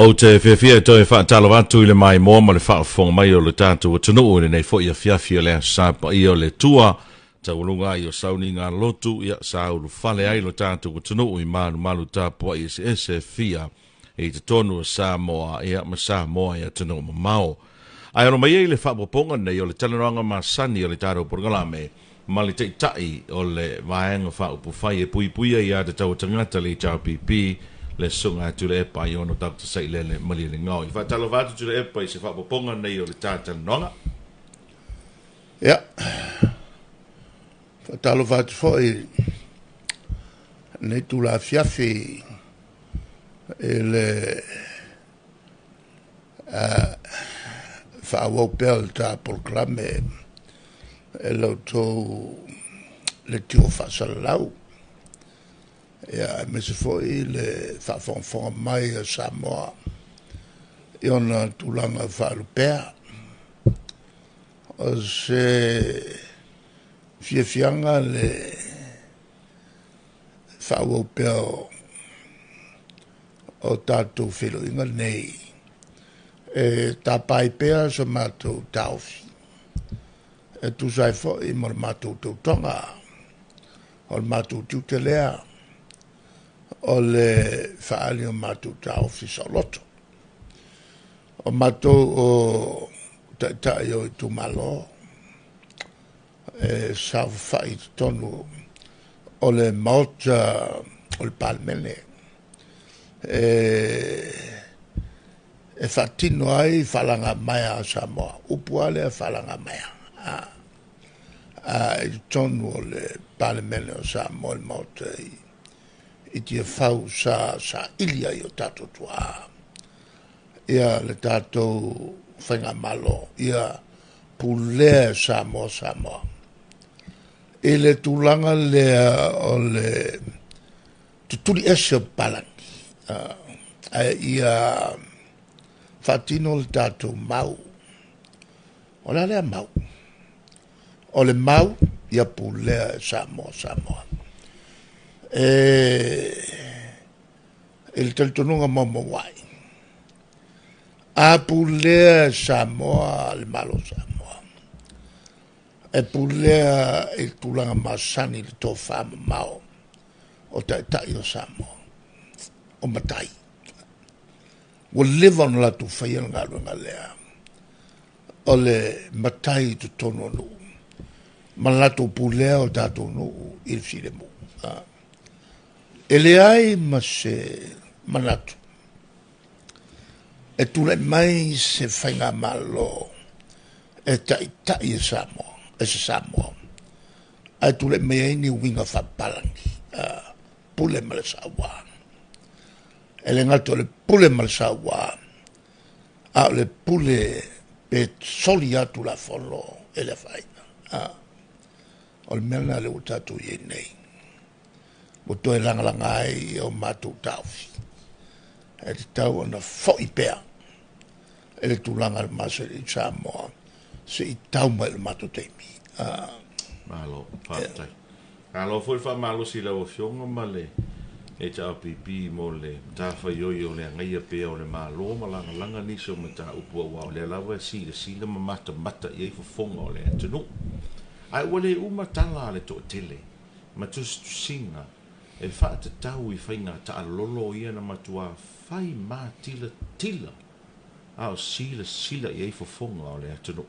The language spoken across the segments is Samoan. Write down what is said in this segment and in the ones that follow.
Ou te fiafia e toe faatalofa atu i le maimoa ma le faafofoga mai o le tatou atunuu i lenei foi afiafi o le Aso Sa paia o le Atua, taualuga ai o sauniga lotu, ia sa ulufale ai lo tatou atunuu i malumalu tapuai eseese e fia i totonu o Samoa, ia ma Samoa i atunuu mamao. Ae ono mai ai le faaopoopoga nei o le talanoaga masani o le tatou polokalame ma le Taitai o le Vaega Faaupufai e Puipuia Ia Tatau a Tagata, le HRPP, le Susuga ia Tuilaepa Aiono Dr. Sailele Malielegaoi. Faatalofa atu Tuilaepa i se faaopoopoga nei o le ta talanoaga. Ia, faatalofa atu foi i lenei itula afiafi i le faaauau pea o le ta polokalame e la outou leitio faasalalau, aemaise foi le faafogafoga mai a Samoa i ona tulaga faalupea. O se fiafiaga le faaauau pea o tatou feiloaiga nei e tapa ai pea so matou taofi e tusa ai foi ma le matou tautoga. O le matou tiute lea o le faaali o matou taofi saoloto. O matou o taitai o itumalo e saofafai i totonu o le Maota o le Palemene e faatino ai faalagamaea a Samoa, upu lava lea faalagamaea i totonu o le Palemene o Samoa, le Maota i Tiafau sa saili ai o tatou tuaa ia le tatou faigamalo ia pulea e Samoa Samoa. I le tulaga lea o le tutuli ese o papalagi, ae ia faatino le tatou mau. O le a lea mau? O le mau ia pulea e Samoa Samoa. E i le talitonuga maumauai, a pulea e Samoa le Malo o Samoa, e pulea i le tulaga masani i le tofa mamao o taitai o Samoa, o matai. Ua leva ona latou faia le galuega lea o le matai i totonu o nuu ma latou pulea o tatou nuu i le filemu. E leai ma se manatu e tulai mai se faigamalo e taitai e Samoa, e se Samoa, ae tulai mai ai ni uiga faapapalagi, pule ma le saua. E le gata o le pule ma le saua, a o le pule pe soli lava Tulafono e le afaina. O le mea lena lea ua tatou i ai nei, ua toe lagalaga ai o matou taofi, e tatau ona foi pea i le tulaga o le masani i Samoa se i tau mai le matou taimi. Malo, faafetai. Malo foi le faamalosi i lau Afioga ma le HRPP mo le matafaioi o le agaia pea o le Malo ma lagalaga nisi o mataupu, aua o lea lava e silasila ma matamata i ai fofoga o le atunuu. Ae ua le uma tala a le toatele ma tusitusiga e faatatau i faiga taalolo ia na matuā fai matilatila a o silasila i ai fofoga o le atunuu,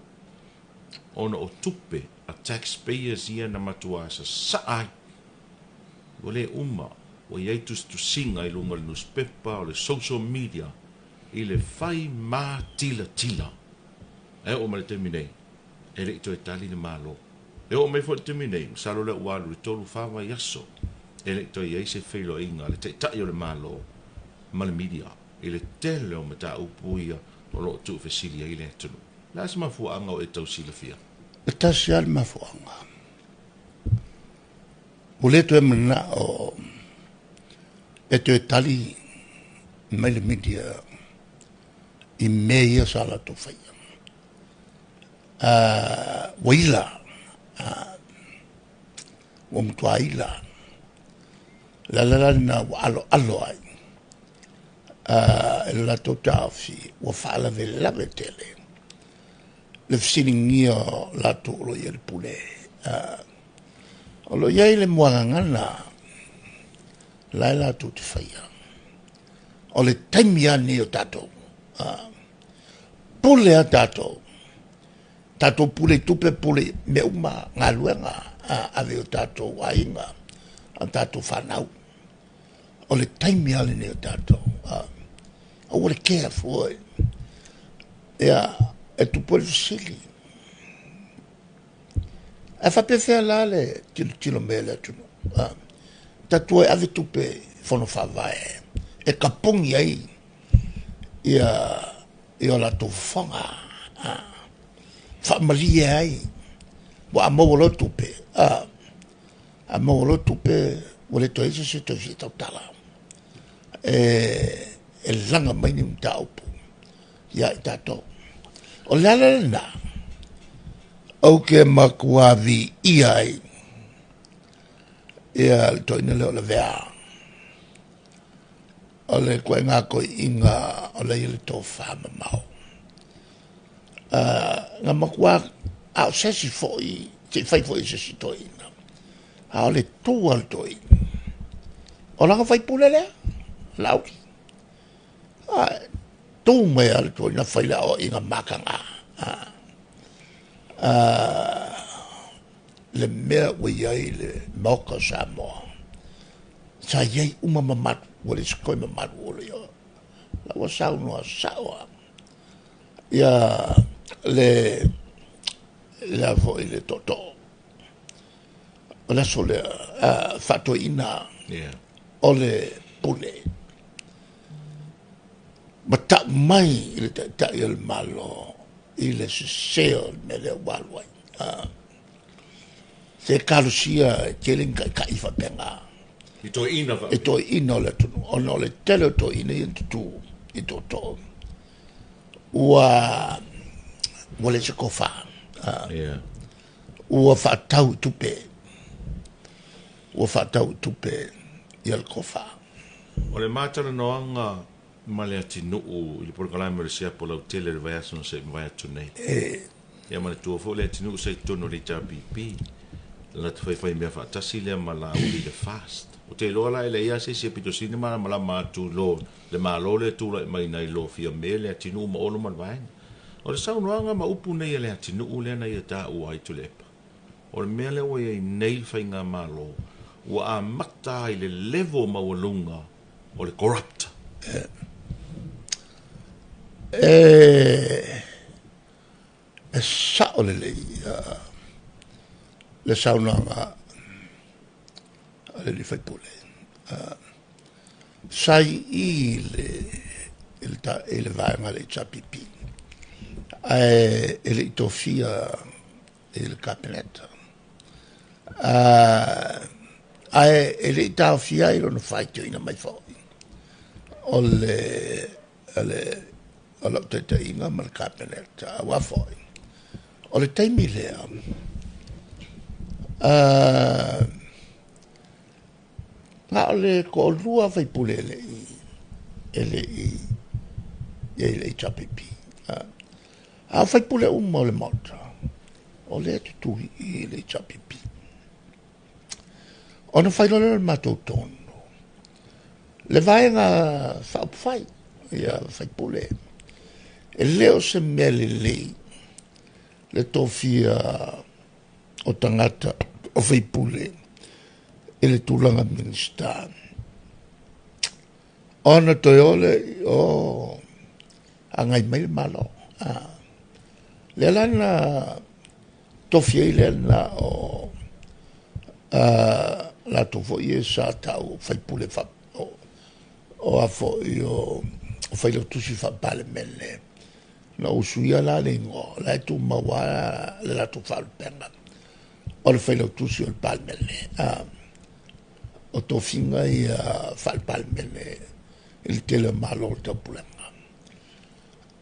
ona o tupe a taxpayers ia na matuā sasaa ai. Ua le uma, ua i ai tusitusiga i luga o le nusipepa, o le social media, i le fai matilatila. Ae oo mai le taimi nei, e le i toe tali le Malo. E oo mai foi i le taimi nei, masalo lea ua alu i le 3, 4 vaiaso, e le i toe i ai se feiloaiga a le Taitai o le Malo ma le media i le tele o mataupu ia o lo o tuufesili ai le atunuu. O le a se mafuaaga o e tau silafia? E tasi lava le mafuaaga. Ua le toe manao e toe tali mai le media i mea ia sa latou faia. Ua ila, ua matua ila. O le ala la lena ua aloalo ai E le latou taofi ua faalavelave tele le fesiligia o latou o lo o i ai le pule. O lo o i ai le muagagana la e latou te faia. O le taimi lava lenei o tatou, pule lava tatou, tatou pule i tupe, pule i mea uma, galuega ave i o tatou aiga, a tatou fanau. O le taimi lava lenei o tatou, aua le kea fua. Ia, e tupu ai le fesili, ae faapefea la le tilotilo mai a le atunuu? Tatou o e ave tupe i fono faavae e tapuni ai ia o latou fofoga, faamalie ai, aua a maua loa tupe, a maua loa tupe ua le toe i ai se isi e toe fia tautala, e laga mai ni mataupu ia i tatou. O le ala lena ou te matua viia ai ia le toeaina lea o Lavea, o le ituaiga toeaina o la e i ai le tofa mamao. Na matua a o se isi foi, se i fai foi e se isi toeaina, a o le tu a le toeaina, o lana faipule lea, Laauli. Tu mai lava le toeaina fai le aoaiga mataga. Le mea ua i ai le Maota o Samoa, sa i ai uma mamalu, ua leai se toe mamalu o le la ua saunoa sao lava ia le a foi le tootoo o le aso lea faatoeaina o le pule ma tau mai i le Taitai o le Malo i le sese o le mea lea ua alu ai. Se talosia e tele ni taitai faapena. I toeaina faapea. I toeaina o le atunuu, ona o le tele o toeaina ia na tutū i tootoo, ua leai se tofa. Ua faatau i tupe, ua faatau i tupe ia le tofa. O le matalanoaga ma le atunuu i le polokalame o le siapo lautele i le vaiaso na se i mavae atu nei. Ia manatua foi le atunuu sa i totonu o le HRPP, le latou faifaimea faatasi lea ma Laauli i le FAST. Ou te iloa la e leai lava se isi e pito sili malamalama atu i lo le Malo lea e tulai mai nai lo Fiame, Leatinuu ma Olo ma le vaega. O le saunoaga ma upu nei a Leatinuu lea na ia taua ai Tuilaepa, o le mea lea ua i ai nei le faigamalo, ua amata ai i le level maualuga o le corrupt. E sao lelei le saunoaga a le alii faipule. Sa i i i le vaega a le HRPP, ae e le i tofia i le Kapeneta. Ae e le i taofia ai lona faitioina mai foi o le o lau taitaiga ma le Kapeneta, aua foi o le taimi lea na o le toalua faipule e le i i ai i le HRPP, a o faipule uma o le Maota o lea e tutui i le HRPP. Ona fai loa lea o le matou tonu, le vaega faaupufai ia faipule, e le o se mea lelei le tofia o tagata o faipule i le tulaga Minisita, ona toe o lea o agai mai le Malo. Lea la na tofi ai lea na o latou foi e sa tau faipule o a foi o failautusi faa-Palemene, na ou suia la le igoa, la e tumau lava le latou faalupega o le failautusi o le Palemene. O tofiga ia faale-Palemene i le tele o Malo o le Taupulega.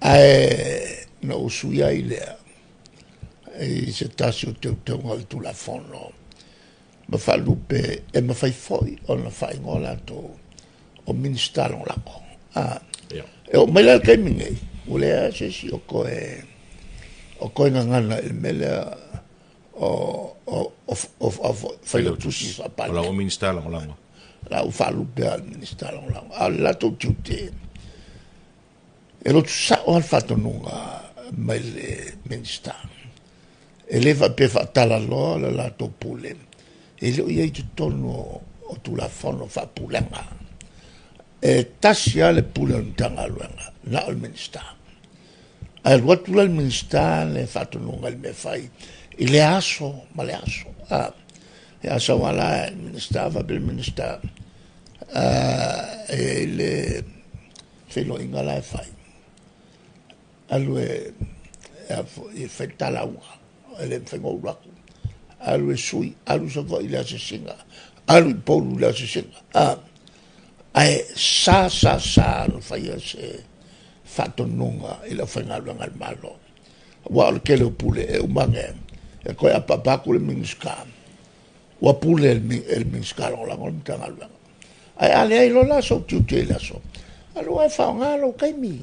Ae na ou suia ai lea i se tasi o teuteuga o le Tulafono ma faalupe e mafai foi ona faaigoa latou o Minisita Lagolago. E oo mai la i le taimi nei, ua leai lava se isi o toe o toe gagana i le mea lea o o o o Failautusi O la ua Minisita Lagolago. La ua faalupe lava i le Minisita Lagolago. A o le latou tiute, e lotu sao lava le faatonuga mai le Minisita. E le faapea e faatalaloa le latou pule, e le o i ai i totonu o Tulafono Faapulega. E tasi lava le pule o le Matagaluega, na o le Minisita. Ae alu atu la le Minisita le faatonuga i le mea e fai i lea aso ma le aso. Ia a sau lava la le Minisita faapea le Minisita, e i ai le feiloaiga la e fai, alu e e fai le ta lauga, e le mafai ona ou alu atu. Alu e sui, alu i Savaii i le asiasiga, alu i Upolu i le asiasiga. Ae sa sa sa ona faia se faatonuga i le aufaigaluega a le Malo. Aua o le tele o pule e uma ane e toe apaapa atu le Minisita, ua pule e le Minisita Lagolago le Matagaluega. Ae a leai loa la sou tiute i le aso, alu oe e faaaoga lou taimi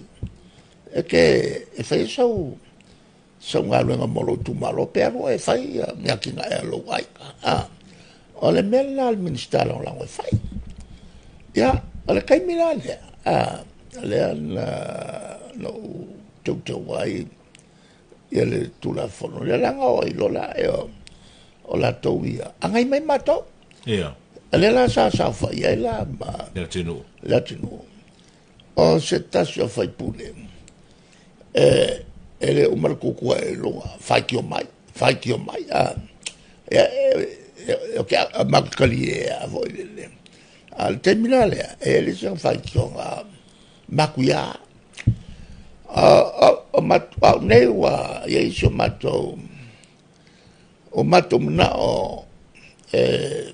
e te e fai ai sau sau galuega mo lou itumalo pe alu oe e fai ni atinae a lou aiga. O le mea lena a le Minisita Lagolago e fai. Ia, o le taimi la lea, lea na ou teuteu ai ia le Tulafono lea, leaga o ai loa la o latou ia agai mai matou. Ia. Lea la sa saofai ai la ma le atunuu. Le atunuu. O se tasi o faipule e le uma le tutu ae i luga, faitio mai, faitio mai. Ia, o ke matou talie a foi lele. A o le taimi la lea, e le isi faitioga matuia. O au nei ua i ai isi o matou manao e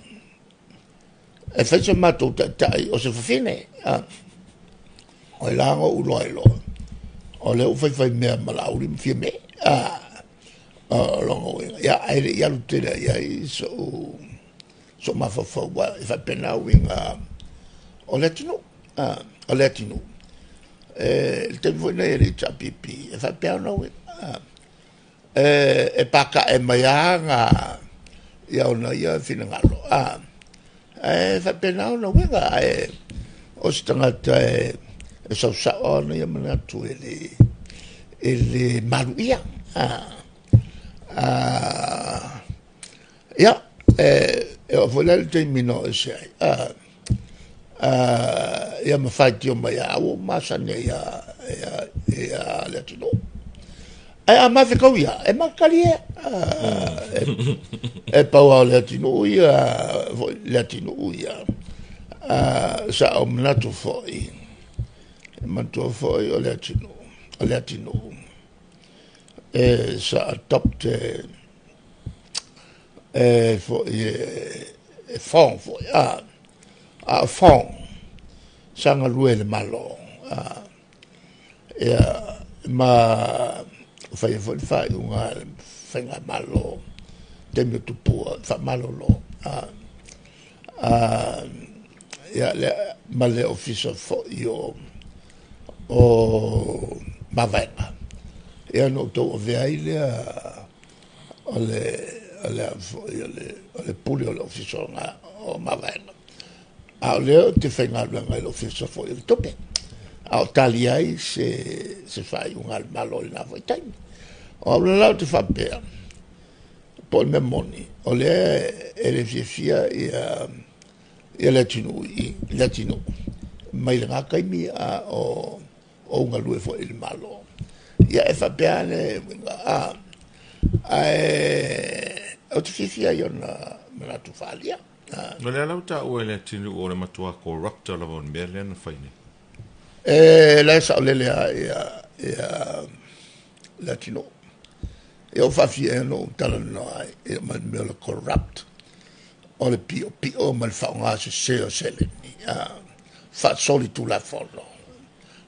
fai se matou taitai o se fafine. O i la na ou iloa ai loa, o lea ua faifai mea ma Laauli ma Fiame. O lona uiga, ia, ae le i alu tele i ai sou mafaufau, aua e faapena uiga o le atunuu. O le atunuu. Le taimi foi lenei e le HRPP, e faapea ona uiga. E patae mai lava ia ona ia finagalo, ae faapena ona uiga, ae o se tagata e sausao ona ia manatu e le maluia. Ia, e oo foi la i le taimi na oo ese ai, ia ma faitio mai lava, ua ou masani ai ia le atunuu. Ae a mafetau ia, e matatalie. E pau lava o le atunuu ia, foi le atunuu ia. Sa ou manatu foi, e manatua foi o le atunuu, o le atunuu e sa adopt e foi e Fong foi, a o Fong sa galue i le Malo, ia ma faia foi le faaiuga a le Faigamalo taimi o Tupua faamalolo, ia lea ma le ofisa foi o Mavaega, ia na ou tauavea ai lea o le foi o le pule o le ofisa o Mavaega. A o lea ou te faigaluega i le ofisa foi o le tupe, a o tali ai se faaiuga a le Malo i lena foi taimi. O au la ou te faapea, po o le mea moni, o lea e le fiafia ia le atunuu i le atunuu mai lena taimi a o ou galue foi i le Malo. Ia e faapea le uiga, ae ou te fiafia ai ona manatu faaalia. O lea la ua taua e le atunuu o le matua corrupt lava o le mea lea na fai nei. E la e saolele lava ia le atunuu. Ia o faafia ona ou talanoa ai ma le mea o le corrupt, o le piopio ma le faaaoga sese o seleni, faasoli Tulafono.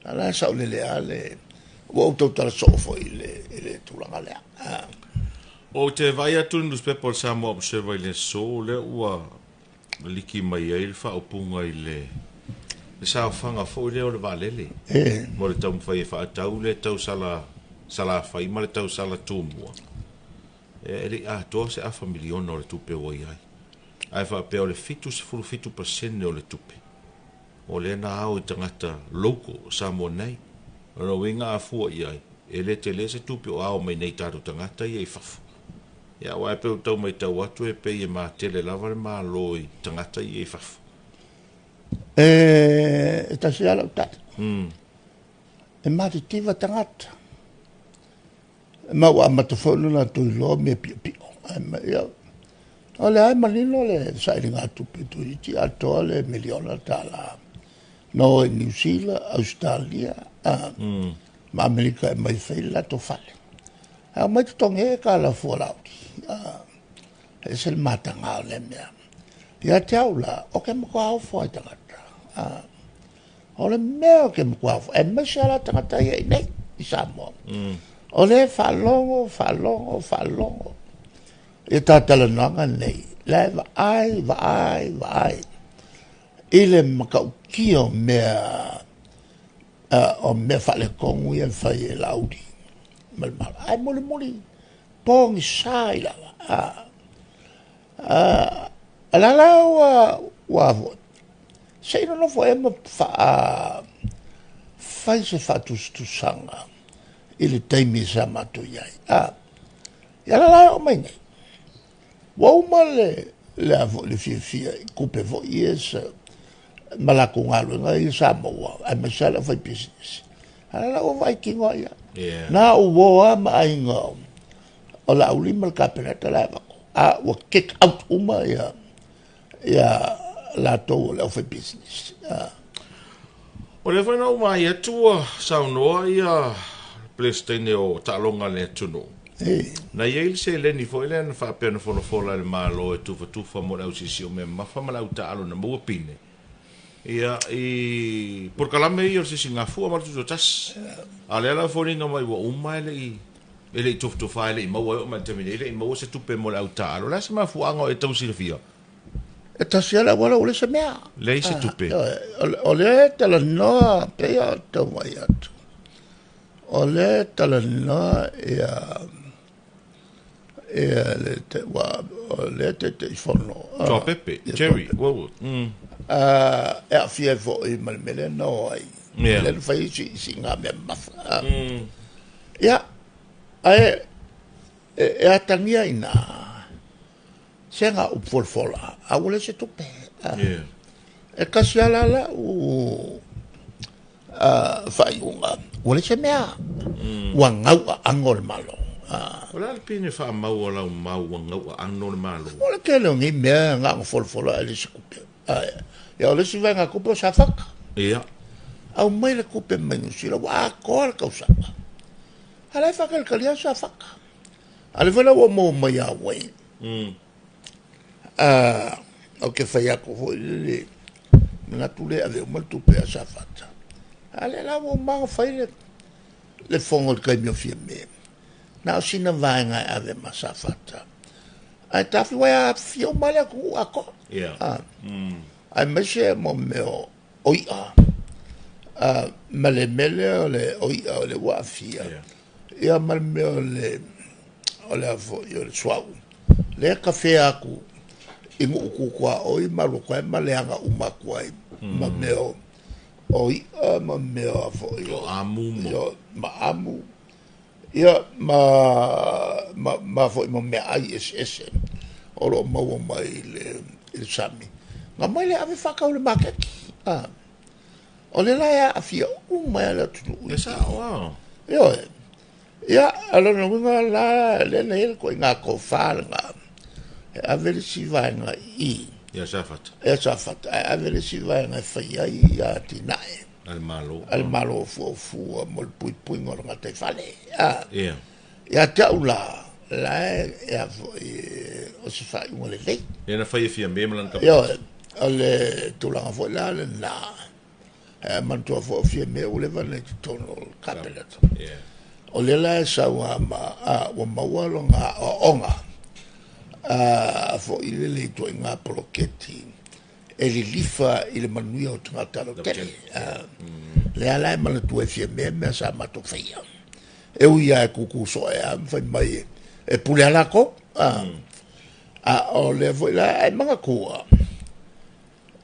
A la e saolele lava le... Ua ou tautala soo foi i le tulaga lea. Ou te vaai atu i le newspaper o le Samoa Observer i le aso, lea ua liki mai ai le faaupuga i le le saofaga foi lea o le vaalele mo le taumafai e faatau le tausala Salafai ma le tausala Tumua, e le i atoa se afa miliona o le tupe ua i ai. Ae faapea o le 77% o le tupe o lea na ao i tagata local o Samoa nei. O lona uiga a fua i ai, e le tele se tupe o ao mai nei i tatou tagata ia i fafo. Ia aua e pei ua tau matau atu e pei e matele lava le Malo i tagata ia i fafo. E tasi lava lau tali. E matitiva tagata. Ma ua amata foi ona latou iloa mea piopio. Ia, o lea e manino le sailigatupe toeitiiti atoa le miliona tala. Na o i Niu Sila, Ausetalia, ma Amerika e mai fai le latou fale. Ae omai totogi ai e tala fua lauli. E ese le mataga o lea mea. Ia te au la, o ke matua ofo ai tagata. O le mea o ke matua ofo, aemaise lava tagata ia i nei, i Samoa. O lea e faalogo, faalogo, faalogo ia ta talanoaga nei, la e vaai, vaai, vaai i le matautia o mea o mea faaletonu ia e fai e Laauli ma le Malo. Ae mulimuli pogisa i lava. A la la ua foi, se i nonofo ea ma fai se faatusatusaga i le taimi sa matou i ai. Ia la la e oo mai nei, ua uma le a foi le fiafia i tupe foi ia sa ma latou galuega ia sa maua, aemaise lava le aufaipisinisi. A la la ua vaai tino lava i ai. Na ou o lava ma aiga o Laauli ma le Kapeneta la e avatu, a ua kick out uma ia latou o le aufaipisinisi. O lea foi na ou vaai atu ua saunoa ia Peresitene o Taaloga a le atunuu. Na i ai le seleni foi lea na faapea na folafola e le Malo e tufatufa mo le ausiisii o mea mamafa ma le au taaalo na maua pine ia i polokalame ia o le sisigafua ma le tutoatasi. A o lea la e foliga mai ua uma e le i tufatufa, e le i maua e oo mai i le taimi nei, e le i maua se tupe mo le au taaalo. O le a se mafuaaga o e tau silafia? E tasi lava le auala ua leai se mea. Leai se tupe. O lea e talanoa, pei o tau mai atu, o lea e talanoa ia le ua, o lea Taitaifono. Tuapepe, Jerry, wow. E aafia ai foi ma le mea lea na o ai. Lea na fai si ngā mea mamafa. Ia, ae e atagia i na se ngā upu folafola, a ua leai se tupe. E kasi ala la u faaiuga, ua leai se mea. Ua gau aano le Malo. O le a le pine faamau o lau mau ua gau aano le Malo? O le tele o nei mea ngā o folafola e leai se tupe. Ia o le isi vaega tupe o Safata. Au mai le tupe mai Niu Sila, ua atoa le tausaga. A la e faatalikali Safata. A le foi la ua maua mai ia uai. O ke fai atu foi le manatu le ave uma le tupe a Safata. A le la ua maga fai le fono i le taimi o Fiame. Na o sina vaega e ave ma Safata. Ae tafi wai a fia uma le atunuu atoa. Aemaise mo mea o i'a. Ma le mea lea o le o i'a o le ua aafia. Ia ma le mea o le a foi o le suauu. Lea kafea atu i nuu tutuaoi ma alu atu ai ma leaga uma atu ai. Ma mea o i'a ma mea a foi o amu ma amu. Ia ma foi ma mea ai eseese o lo o maua mai i le sami. Na mai le ave whakau le maketi. O le la e aafia uma e le atunuu. E sao a. Ioe. Ia, a lona uiga la le na ia ko ngā tofa le ngā. E ave le si vaega i. Ia Safata. E Safata. E ave le si vaega e fai ai ia tinae. A le Malo. A le Malo fuafua mo le puipuiga o le gataifale. Ia te au la, la e a foi o se faaiuga lelei. Ia na fai e Fiame ma lana Kapeneta. Ioe, o le tulaga foi la lena. E manatua foi o Fiame ua leva ona i totonu o le Kapeneta. O lea la e sau lava ma ua maua lona aoaoga foi lele i ituaiga poloketi. e lilifa i le manuia o tagata lautele. Lea la e manatua e Fiamē mea sa matou faia. E ui lava e kūkū soe lava ma fai mai e pule lava latou. A o lea foi la e manatua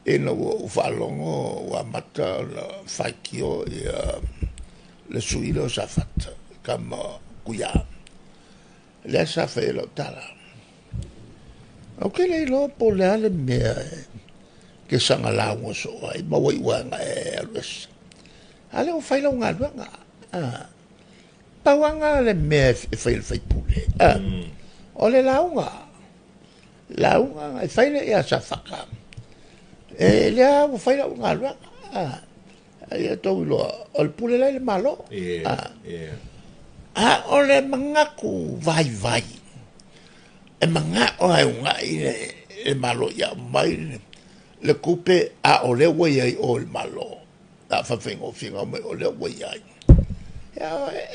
ina ua ou faalogo ua amata ona faitio ia le sui lea o Safata, tama Tuia, lea sa fai ai lau tala. Ou te le iloa po o le a le mea e te saga lauga soo ai ma ua iu lava ina e alu ese. A lea ua fai lau galuega. Pau lava lena le mea e fai e le faipule. O le lauga. Lauga e fai lea ia Safata. E lea ua fai lau galuega. Ia tou iloa, o le pule la i le Malo. A o le manatu vaivai, e manao lava e uunai le Malo ia aumai le tupe, a o lea ua i ai o i le Malo. A faafaigofie ona aumai o lea ua i ai.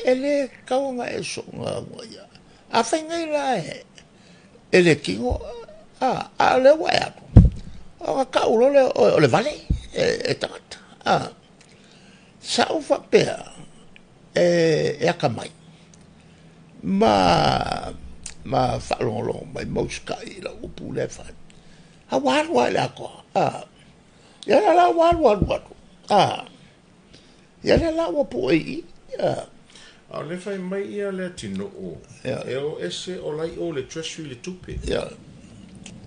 E le tatau ona e soona unaia. Afai nei la e le tino, a o lea ua e alu, ona tau loa lea o oe o le vale e tagata. Sa ou faapea e atamai ma faalogologo mai ma usitai i lau upu lea e fai. A ua alu lava i le atoa. Ia lea la ua alu alu alu, ia lea la ua pue i i. A o lea fai mai ia Leatinuu, e o ese o la i o le Treasury le tupe.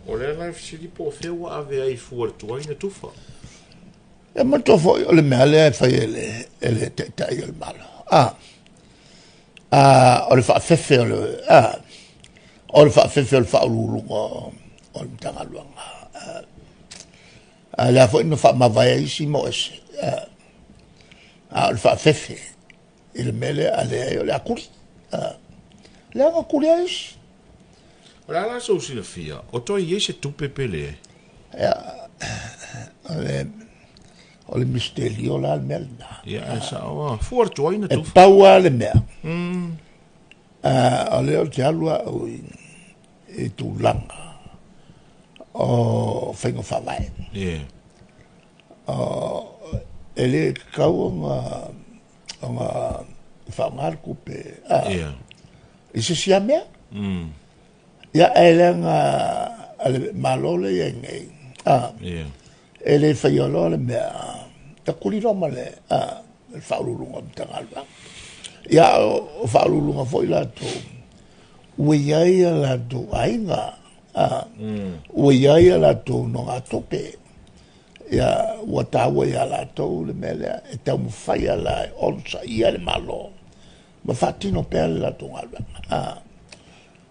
O lea la e fesili po o fea ua ave ai fua le tuai na tufa. E manatua foi o le mea lea e fai e le Taitai o le Malo. O le faafefe o le o le faafefe o le faauluuluga o le Matagaluega. A lea foi na faamavae ai isi ma o ese. A o le faafefe i le mea lea, a leai o le a tuli. Lea na tuli ai isi. O le a la sou silafia, o toe i ai se tupe pe leai? Ia, o le mistelio la le mea lena. Ia, e sao lava. Fua le tuai na tufa. E pau lava le mea. O lea ou te alu au i tulaga o faiga faavae. E le tatau ona faaaoga le tupe i se isi lava mea. Ia, ae leaga a le Malo lea e i ai nei, e le faia loa le mea, e tuli loa ma le faauluuluga o le Matagaluega. Ia, o faauluuluga foi latou, ua i ai a latou aiga, ua i ai a latou nogatupe. Ia, ua taua ia latou le mea lea, e taumafai lava la e onosaia le Malo ma faatino pea le latou galuega.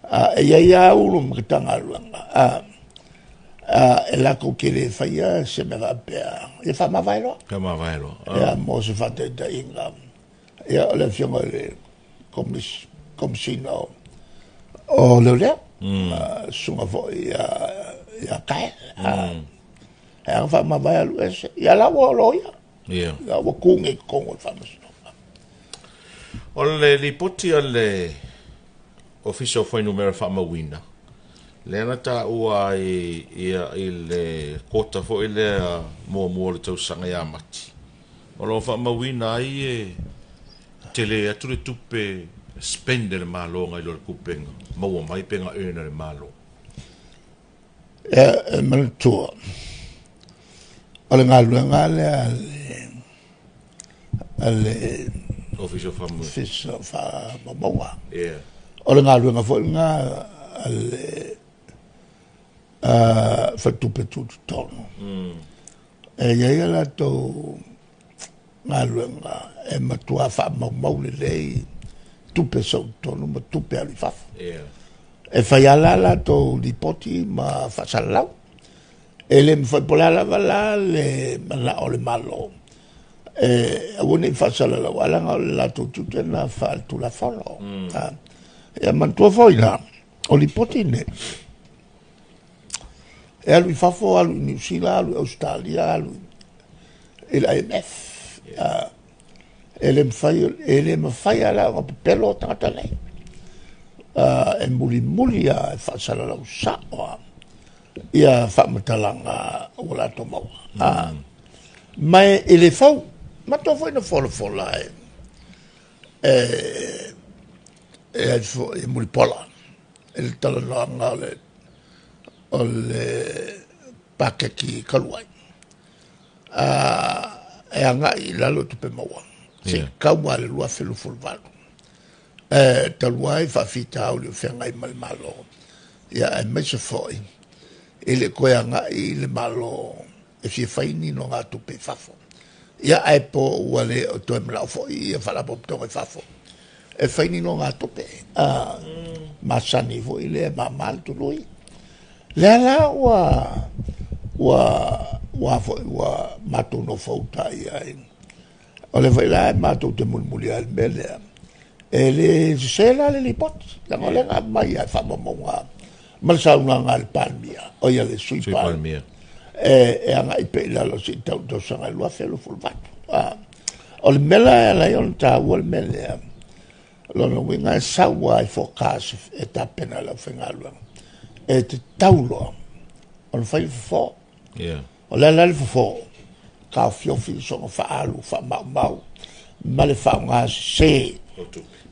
E i ai lava ulu ma Matagaluega e latou te le faia se mea faapea, ia faamavae loa. Faamavae loa. Ia, mo se faataitaiga, ia, o le afioga i le Komesina o Leoleo, susuga foi ia Kyle. E aga faamavae alu ese. Ia la ua loia. Ia ua tu nei i totonu o le faamasinoga. O le lipoti a le Ofisa o Fuainumera Faamauina, lea na taua ai ia i le kota foi lea muamua o le tausaga ia Mati, o lo o faamauina ai e tele atu le tupe spend e le Malo nai lo le tupe na maua mai pe na earn e le Malo. E manatua, o le galuega lea a le Ofisa o Faamaumauga. O le galuega foi lena a le Faletupe Tutotonu. E i ai a latou galuega e matua faamaumau lelei tupe sau i totonu ma tupe alu i fafo. E fai lava la latou lipoti ma faasalalau. E le mafai po o le a lava la le manao o le Malo e aua ne i faasalalau, ae leaga o le latou tiute lena faaletulafono. Ia manatua foi la, o lipoti nei, e alu i fafo, alu i Niu Sila, alu i Ausetalia, alu i le IMF. E le mafai, e le mafai lava la ona pepelo tagata nei. E mulimuli lava e faasalalau sao lava. Ia faamatalaga ua latou maua. Ma e le fou, matou foi na folafola e e ai foi e Mulipola i le talanoaga o le paketi talu ai. E agai i lalo tupe maua se i tau lava i le 2028. E talu ai faafitauli o feagai ma le Malo, ia aemaise foi i le toe agai i le Malo e fia fai ni nogatupe i fafo. Ia ae po ua le o toe manao foi ia faalapotopotoga i fafo e fai ni nogatupe masani foi lea e mama le tului. Lea la ua ua ua foi ua matou nofouta i ai. O le foi la e matou te mulimuli ai le mea lea. E le sese la le lipoti, leaga o lea na aumai lava i faamaumauga ma le saunoaga a le Palemia, o ia le Sui Palemia, e agai pea i lalo se i tau tausaga e 2028. O le mea la e ala ai ona taua le mea lea, lona uiga e sau lava i forecast e tapena e le aufaigaluega, e tatau loa ona fai le fofo. Yeah. O le a la le fofo, taofiofi soona faaalu faamaumau ma le faaaoga sese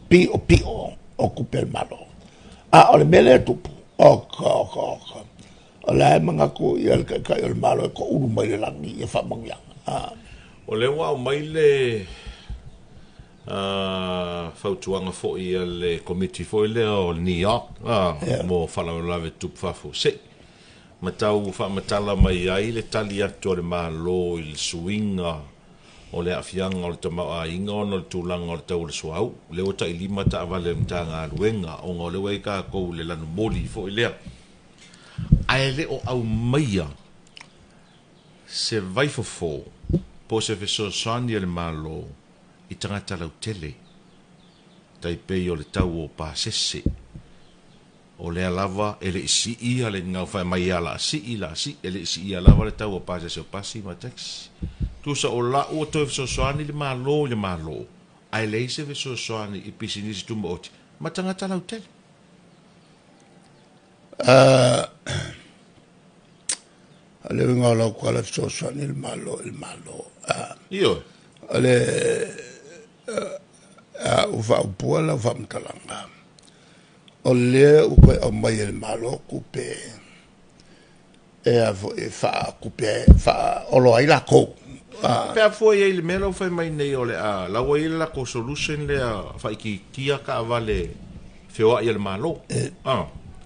piopio o tupe a le Malo. A o le mea lea e tupu, oka oka oka, o la e manatu ia le Taitai o le Malo e toulu mai le lagi ia faamanuiaga. O lea ua aumai le fautuaga foi a le Komiti foi lea o le NEOC mo faalavelave tutupu faafuasei, ma tau faamatala mai ai le tali atu a le Malo i le suiga o le aafiaga o le tamaoaiga ona o le tulaga o le tau o le suauu. O lea ua tailima taavale a le Matagaluega ona o lea ua i ai tatou i le lanumoli foi lea. Ae le o aumaia se vaifofo po o se fesoasoani a le Malo i tagata lautele, tai pei o le tau o pasese. O lea lava e le i siia le gau fai mai ia la sii, la sii, e le i siia lava le tau o pasese o pasi ma taxi. Tusa o lau ua toe fesoasoani le Malo i le Malo, ae leai se fesoasoani i pisinisi tumaoti ma tagata lautele. O le uiga o lau tala fesoasoani le Malo i le Malo. Ioe. O le a ua faaupua lau faamatalaga, o lea ua toe aumai e le Malo tupe e a foi e faatupe faaolo ai latou. Pe a fua i ai i le mea la ua fai mai nei o le a la ua i ai le latou solution lea faaitiitia taavale feoai a le Malo.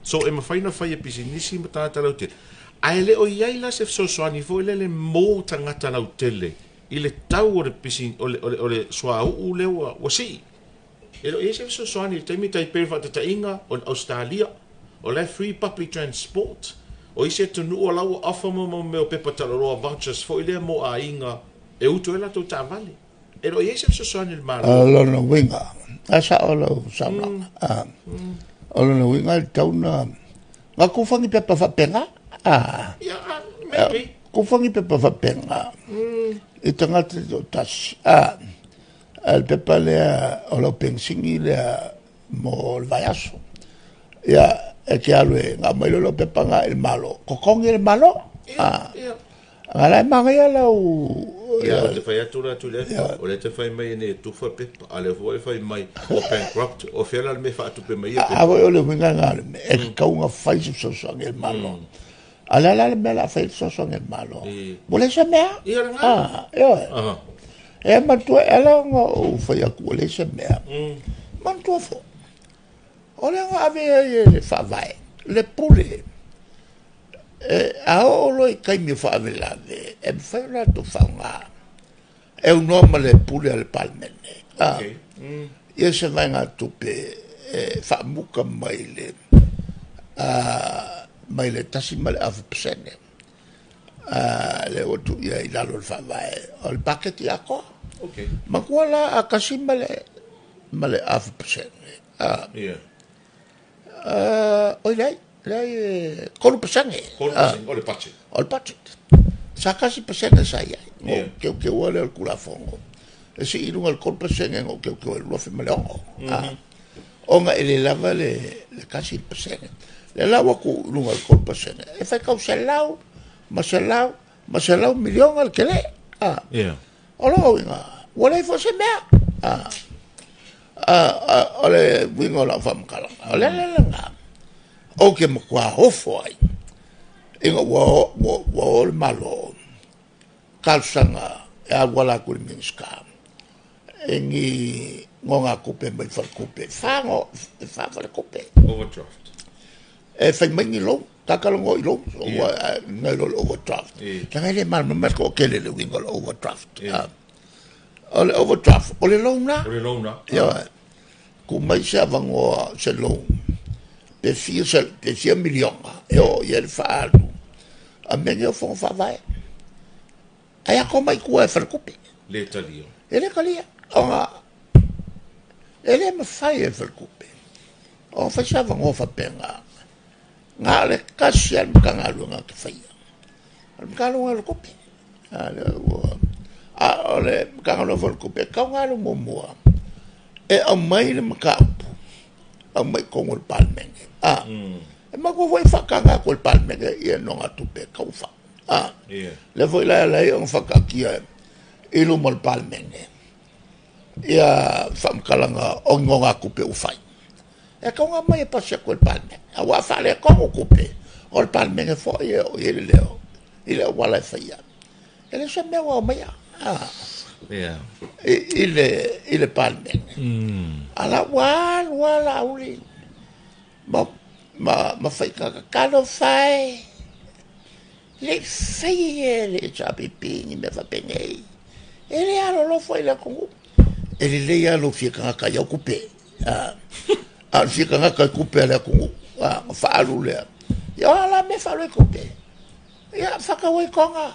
So e mafai ona fai e pisinisi ma tagata lautele, ae le o i ai la se fesoasoani foi lele mo tagata lautele i le tau o le pisi o le o le o le suauu lea ua ua sii. E le o i ai se fesoasoani i le taimi tai pei o le faataitaiga o le Ausetalia, o la e free public transport. O isi atunuu o la ua offer mo mo mea o pepa taloloa vouchers foi lea mo aiga e utu ai latou taavale. E le o i ai se fesoasoani a le Malo. O lona uiga, a sao lau saunoaga. O lona uiga e tatau ona na tufa ni pepa faapena. Yeah, maybe. Tufa ni pepa faapena i tagata toatasi. A le pepa lea o lau penisini lea mo le vaiaso. Ia, e te alu e na aumai loa lau pepa na i le Malo, totogi e le Malo. A la e manaia lau. Ia, o te fai atu la Tuilaepa, o lea te fai mai e nei e tufa pepa, a lea foi e fai mai ua bankrupt, o fea la le mea e faatupe mai ia pepa? A foi o le uiga lena o le mea, e tatau ona fai se fesoasoani a le Malo. A o le a la le mea o le a fai ai le fesoasoani a le Malo? Ua leai se mea. Ia, o lena. Ioe. E manatua, e ala ona ou fai atu ua leai se mea. Manatua foi, o lea na ave ai e le Faavae le pule. E, a oo loa i taimi o faalavelave, e mafai ona latou faaaoga e aunoa ma le pule a le Palemene. Okay. Ia se vaegatupe e faamuta mai le mai le 1.5% lea ua tuu i ai i lalo o le Faavae o le paketi atoa. Okay. Matua la a 1.5%. Yeah. Oi leai, leai e 3%. 3% o le budget. O le budget. Sa 1% sa i ai. Yeah. Teuteu lea o le Tulafono. E sii i luga o le 3% na ou teuteu ai i le 2006. Ona e le lava le 1%. Le la ua tuu i luga i le 3%. E fai tau selau ma selau ma selau miliona le tele. Yeah. O lona uiga, ua leai foi se mea. O le uiga o lau faamatalaga, o le ala lena ou te matua ofo ai ina ua o le Malo talosaga e auala atu i le Minisita i ni nonogatupe mai faletupe, e fa faletupe. Overdraft. E fai mai ni loan, ta talanoa i loan, nai lo le overdraft. Leaga e le malamalama le toatele i le uiga o le overdraft. O le overdraft, o le loan la. O le loan la. Ioe. Tuu mai se avanoa, se loan, pe fia, pe fia miliona e oo i ai le faaalu a mea nei o fono faavae. Ae ato mai tua e faletupe. Le talia. E le talia. Ona e le mafai e faletupe ona fai se avanoa faapena. Na o le tasi lava le Matagaluega na te faia, o le Matagaluega o le Tupe. A o le Matagaluega foi o le Tupe, e tatau ona alu muamua e aumai le mataupu, aumai i totonu o le Palemene. E manatua foi e faataga atu e le Palemene ia nonogatupe e tatau ona fai. Lea foi la e ala ai ona faataatia i luma o le Palemene ia faamatalaga o ni nonogatupe ua fai. E tatau ona aumai e pasi atu e le Palemene, aua a faaletonu tupe, o le Palemene foi e oo i ai le leo i le auala e faia. E le o se mea ua aumaia i le Palemene. A la ua alu lava Laauli ma fai talofa e, le i faia e le HRPP ni mea faapenei. E le alolofa i le atunuu. E lelei lava lou fia tagata i au tupe. A o le fia tagata i tupe a le atunuu, ona faaalu lea. Ia o a la mea e faaalu ai tupe? Ia faatau ai toga.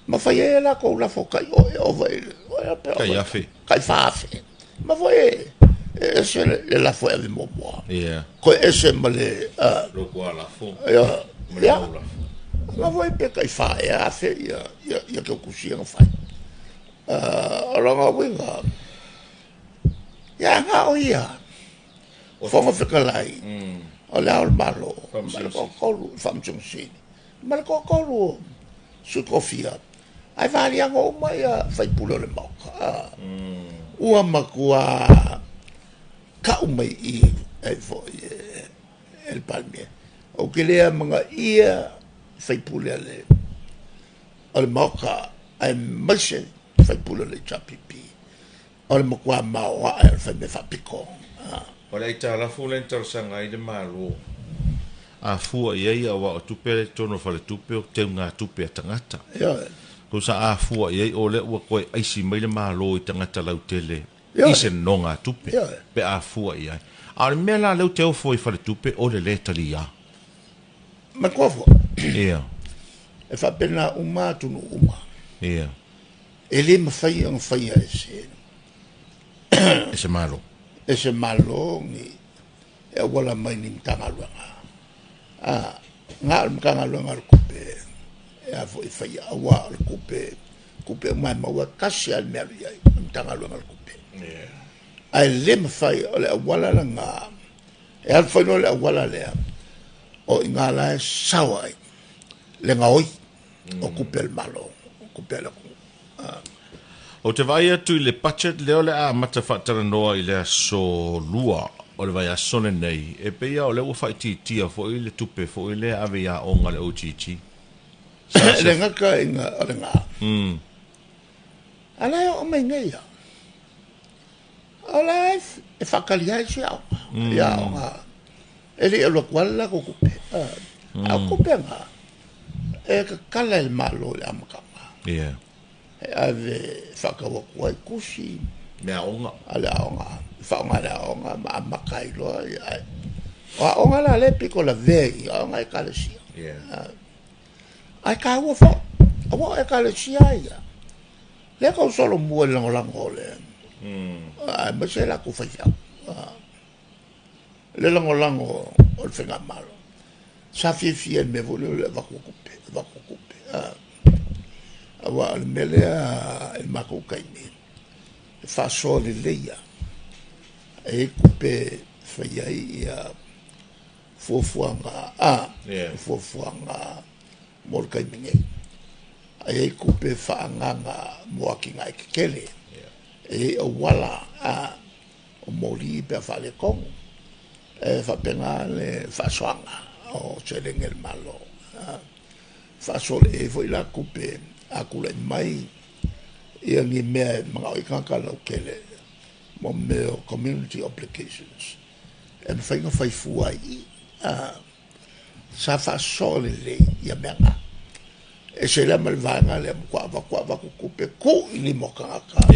Ma fai ai a latou lafo tai ova i le tai afe. Tai 4,000. Ma foi e ese le lafo e ave muamua. Toe ese ma le Lou lafo. Ia. Ma le mau lafo. Ma foi pe tai 4,000 ia ia tautusia na fai. O lona uiga, ia na o ia, Fofoga Fetalai, o le Ao o le Malo, ma le toatolu, Faamasino Sili, ma le toatolu o Sui Tofia, ae valiago uma ia faipule o le Maota. Ua matua tau mai i ai foi e le Palemia. Ou te le amanaia faipule a le o le Maota, aemaise faipule o le HRPP, o le matua maoae o le faimea faapito. O le aitalafu lea na talosaga ai le Malo a fua i ai, aua o tupe lea i totonu o faletupe o teugatupe a tagata. Tusa a fua i ai o lea ua toe aisi mai le Malo i tagata lautele i se nonogatupe pe a fua i ai. A o le mea la lea ou te ofo i faletupe o le le talia. Matua fua. E faapena uma atunuu uma. E le mafai ona faia e se E se Malo. E se Malo ni e auala mai ni Matagaluega. Na o le Matagaluega o le Tupe e a foi faia, aua o le tupe, tupe uma e maua tasi lava le mea alu i ai, o le Matagaluega o le Tupe. Ae le mafai, o le auala lena, e alu fai loa le auala lea, o i ina la e sao ai le gaoi o tupe a le Malo, o tupe a le atunuu. Ou te vaai atu i le budget lea o le a amata faatalanoa i le aso 2 o le vaiaso lenei, e pei lava o lea ua faaitiitia foi le tupe foi lea e ave i aoga a le OGG. E le gata ina o lena, a la e oo mai nei ia, o la e faatali ai isi aoga, i aoga e le i alu atu lava le latou tupe. A o tupe na, e tatala e le Malo i le amataga. E ave faatau atu ai tusi Mea aoga. A le aoga, faaaoga le aoga ma amata ai loa. O aoga la lea e pito lavea i aoga Ekalesia. Ae taua foi, aua o Ekalesia ia. Lea tau solomua i le lagolago o le, aemaise latou faifeau. Le lagolago o le faigamalo. Sa fiafia i le mea foi lea o le avatu o tupe, avatu o tupe. Aua o le mea lea i le matou taimi, e faasoa lelei lava. E i ai tupe e fai ai ia fuafuaga a fuafuaga mo le taimi nei. Ae i ai tupe faaagaaga mo atinae tetele. E i ai auala a o moli pe a faaletonu. E faapena le faasoaga o seleni a le Malo. Faasoa lelei ai foi la tupe a tulai mai ia ni mea e manao ai tagata lautele mo mea o community obligations e mafai ona fai fua ai i i. Sa faasoa lelei ia mea na. E ese la ma le vaega lea matua avatu avatu tupe tuu i lima o tagata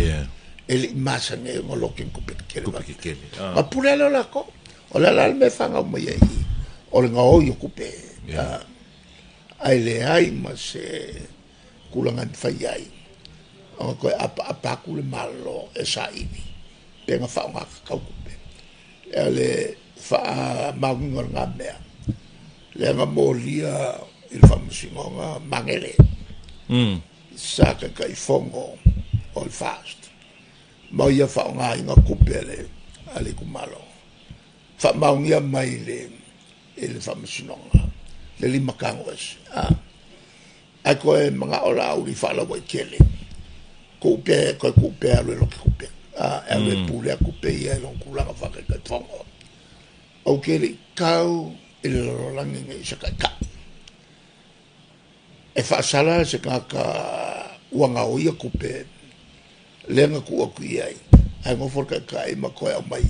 e le i masani ai ona lote ni tupe tetele. Tupe tetele. Ona pule lea o latou. O le a la le mea e fanau mai ai i o le gaoi o tupe. Ae leai ma se tulaga e mafai ai ona toe apaapa atu le Malo e saili pe na faaaoga tatau tupe. O le faamaoniga o lena mea, lea na molia i le faamasinoga Magele, sa Taitaifono o le FAST, ma ia faaaogaina tupe a le itumalo. Faamaonia mai i le faamasinoga le lima tago ese. Ae toe manao la au i faalauaitele, tuu pea, toe tuu pea alu e lote tupe, e alu e pulea tupe ia i lona tulaga faataitaifono. Ou te le i tau i le lalolagi nei i se taitai e faasala se tagata ua gaoia tupe lea na tuu atu i ai, ae nofo le taitai ma toe aumai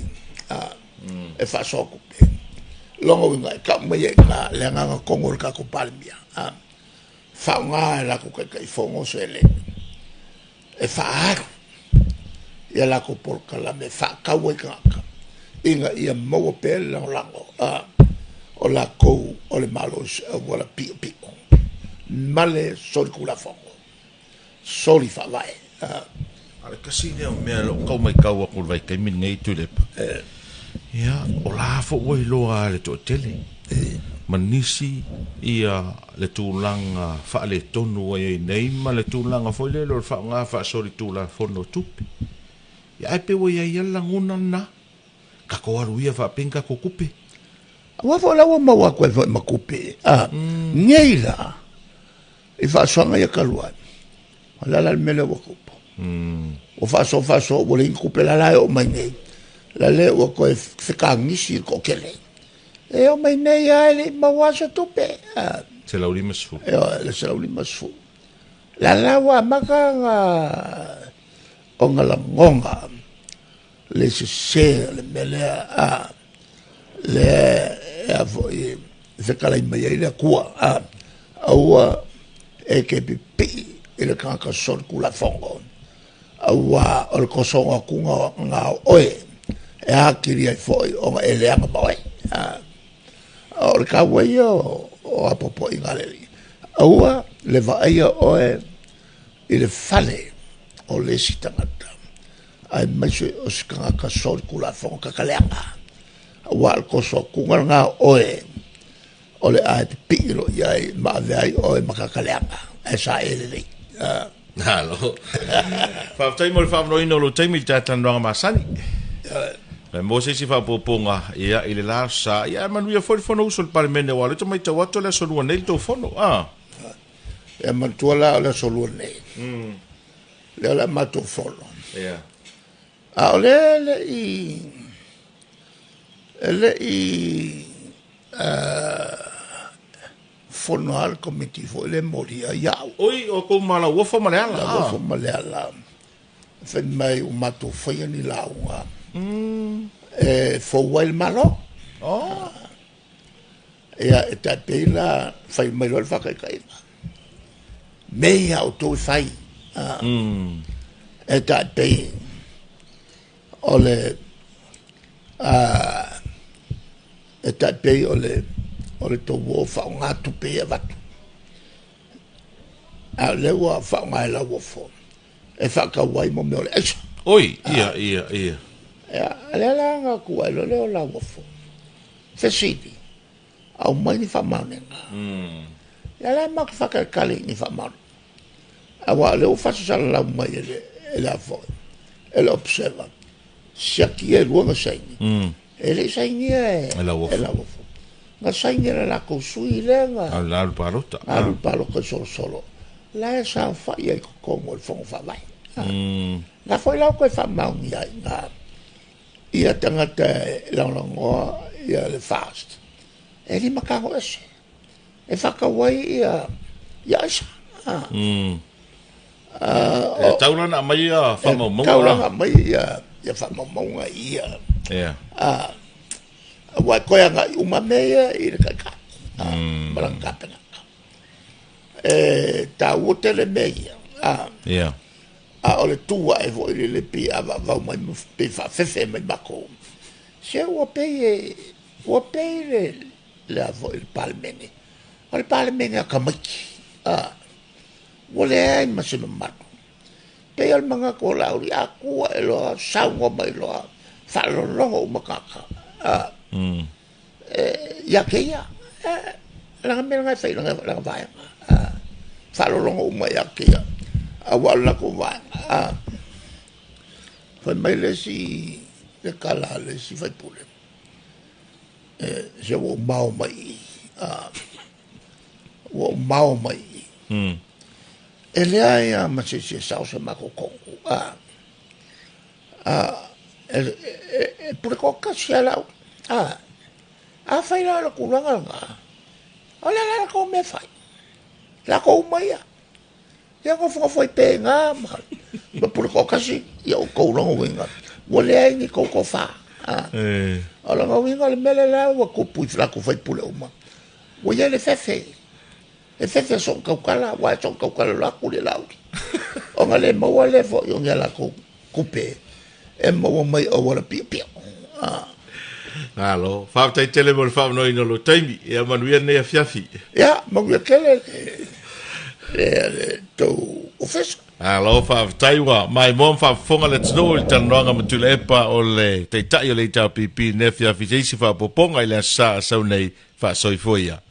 e faasoa tupe. Lona uiga e tau mai ai i ina le agaga tonu o le tatou Palemia, faaaoga e latou Taitaifono seleni e faaalu ia latou polokalame e faatau ai tagata ina ia maua pea le lagolago o latou o le Malo i se auala piopio ma le solitulafono, soli faavae. A o le tasi lea o mea o lo o tau matau atu i le vaitaimi lenei Tuilaepa, ia, o la foi ua iloa e le toatele ma nisi ia le tulaga faaletonu ua i ai nei ma le tulaga foi lele o le faaaoga faasolitulafono o tupe. Ia ae pei ua i ai lava le lagona lena, tatou alu ia faapea ni tatou tupe. Aua foi la ua maua atu ai foi ma tupe, a, nei la, i faasoaga ia talu ai, o le a la le mea lea ua tupu? Ua faasoa faasoa ua leai ni tupe la la e oo mai nei, la lea ua toe fetagisi le toatele. E oo mai nei lava e le i maua lava se tupe. 150. Ioe, le 150. La la ua amata ona lagona le sese o le mea lea, a, lea e a foi e fetalai mai ai le Atua, a, aua e te pipii i le tagata solitulafono, auā o le tosoga atuga na o oe e atili ai foi ona e leaga ma oe. A, o le taua ia o apoapoaiga a le Alii, aua le vaaia oe i le fale o le isi tagata, aemaise o se tagata solitulafono tagata leaga, aua o le toso atuga lena o oe o le a e pipii loa i ai ma ave ai oe ma tagata leaga, ae sa e lelei. Malo. Faafetai mo le faaavanoaina o lou taimi i le talatalanoaga masani. Pe maua se isi faaopoopoga ia i le la aso sa, ia ae manuia foi le Fonousu a le Palemene aua o lea ou te matau atu o le aso Lua nei le tou Fono. Ah. Ia manatua la o le aso Lua nei. Lea o le a matou fono. Ia. A o lea e le i e le i fono lava le komiti foi lea e molia ai au. Oi, o tou ma Lauofo ma Leala. Lauofo ma Leala. Fai mai ua matou faia ni lauga e fou ai le Malo. Oh. Ia, e tai pei la fai mai loa le faataitaiga. Mea ia a outou e fai. E tai pei o le e tai pei o le o le tou o faaaoga tupe ia e avatu. A o lea ua faaaoga e Lauofo e faatau ai mo mea o le aisa. Oi, ia, ia, ia. Ia, lea la na tu ai loa lea o Lauofo. Fesili, aumai ni faamaoniga. Ia la matou te faatalitali i ni faamaoniga. Aua o lea ua faasasalalau mai e le, e le a foi, e le Observer. Siaki ia e lua na saini. E le i sainia e, E Lauofo. E Lauofo. Na saini e le latou sui lea na Alu alu palota. Na alu i le palota i Solosolo. La e saofai ai i totonu o le Fono Faavae. Na foi la ua toe faamaonia ai na ia tagata e lagolagoa ia le FAST e lima tago ese e faatau ai ia ia aisa. E tau la ona aumai ia faamaumauga. E tau la ona aumai ia ia faamaumauga ia. Aua e toe agai uma mea ia i le taitai ma lana Kapeneta. E taua tele mea ia. A o le tu ae foi lele pei e avaavau mai ma pei e faafefe mai matou. Se ua pei e ua pei le le a foi le Palemene, o le Palemene a tamaiti. Ua leai ma se mamalu. Pei o le manatu o Laauli, a tu ae loa saunoa mai loa, faalologo uma tagata ia te ia. Lana mea lena e fai i lana vaega. Faalologo uma ia te ia, aua o le latou vaega. Fai mai le isi, le tala a le isi sui usufono, se ua ou mao mai i i. Ua ou mao mai i i. E leai lava ma se isi e sao sa matou tonu. E pule toatasi lava Laauli. Afai la o le tulaga lena, o le a la le tou mea e fai? Latou uma ia. Ia nofonofo ai pea i ina ma pule toatasi, ia outou lona uiga, ua leai ni tou tofa. O lona uiga o le mea lea la ua tupu i latou faipule uma, ua i ai le fefe. E fefe soona tautala, aua e soona tautala loa atu le Laauli. Ona le maua lea foi o ni a latou tupe e maua mai auala piopio. Malo, faafetai tele mo le faaavanoaina o lou taimi. Ia manuia lenei afiafi. Ia, manuia tele le tou ofisa. Malo, faafetai ua maimoa ma faafofoga le atunuu i le talanoaga ma Tuilaepa o le Taitai o le HRPP i lenei afiafi i se isi faaopoopoga i le Aso Sa a sau nei. Faasoifua ia.